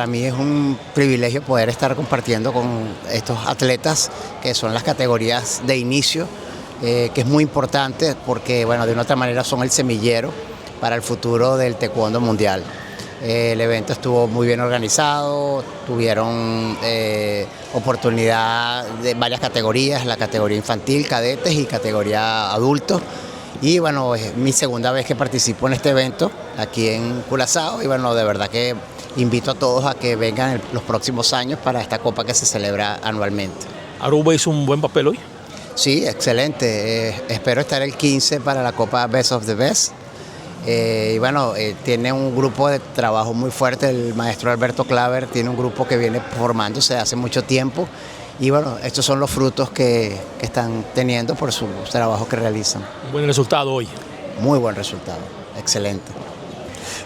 Para mí es un privilegio poder estar compartiendo con estos atletas que son las categorías de inicio, que es muy importante porque, bueno, de una otra manera son el semillero para el futuro del taekwondo mundial. El evento estuvo muy bien organizado, tuvieron oportunidad de varias categorías, la categoría infantil, cadetes y categoría adultos. Y bueno, es mi segunda vez que participo en este evento aquí en Curazao y, bueno, de verdad que invito a todos a que vengan en los próximos años para esta copa que se celebra anualmente. Aruba hizo un buen papel hoy. Sí, excelente. Espero estar el 15 para la Copa Best of the Best. Y bueno, tiene un grupo de trabajo muy fuerte. El maestro Alberto Claver tiene un grupo que viene formándose hace mucho tiempo. Y bueno, estos son los frutos que están teniendo por su trabajo que realizan. Un buen resultado hoy. Muy buen resultado, excelente.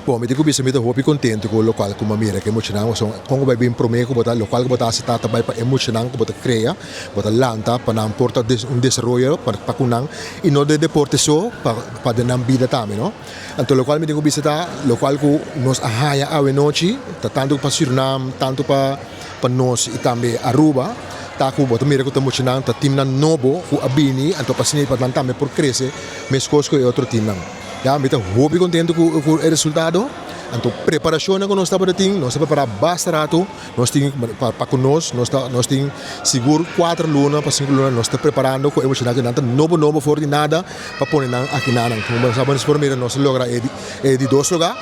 Bon, mi tin ku bisa mi ta hopi kontentu ku lokual ku mi a mira ku e muchanan son kon ku bai bin promé ku bo ta lokual ku bo ta hasi ta ta bai pa e muchanan ku bo ta krea bo ta lanta pa nan por ta un desaroyo pa ku nan i no den deporte so pa den nan bida tambe no. Anto lokual mi tin ku bisa ta lokual ku nos a haña awe nochi ta tantu pa Surinam tantu pa pa nos i tambe Aruba ta ku bo ta mira ku ta muchanan ta timnan nobo ku a bini anto pa asina pa nan tambe por krese meskos ku e otro timnan. Ya, mi ta hopi kontentu ku e resultado. Anto preparashonnan ku nos tabata tin, nos ta prepará basta ratu. Nos tin pa ku nos, nos ta nos tin sigur 4 luna pa 5 luna nos ta preparando ku e muchanan ku nan ta nobo nobo for di nada pa pone nan aki nanan. Komo bo sa nos por mira nos a logra e di dos lugá.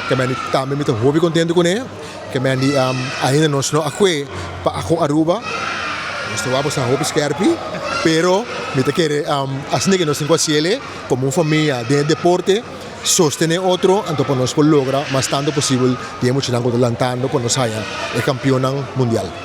Ke men tambe mi ta hopi kontentu kuné. Ke men di ainda nos no a kue pa ku Aruba. Nos ta wak bo sa hopi skerpi, pero mi ta kere asina ke nos tin ku hasiel komo un famia den e deporte, sostené otro, anto pa nos por logra mas tantu posibel di e muchanan ku ta lantando pa nos haña e kampionnan mundial.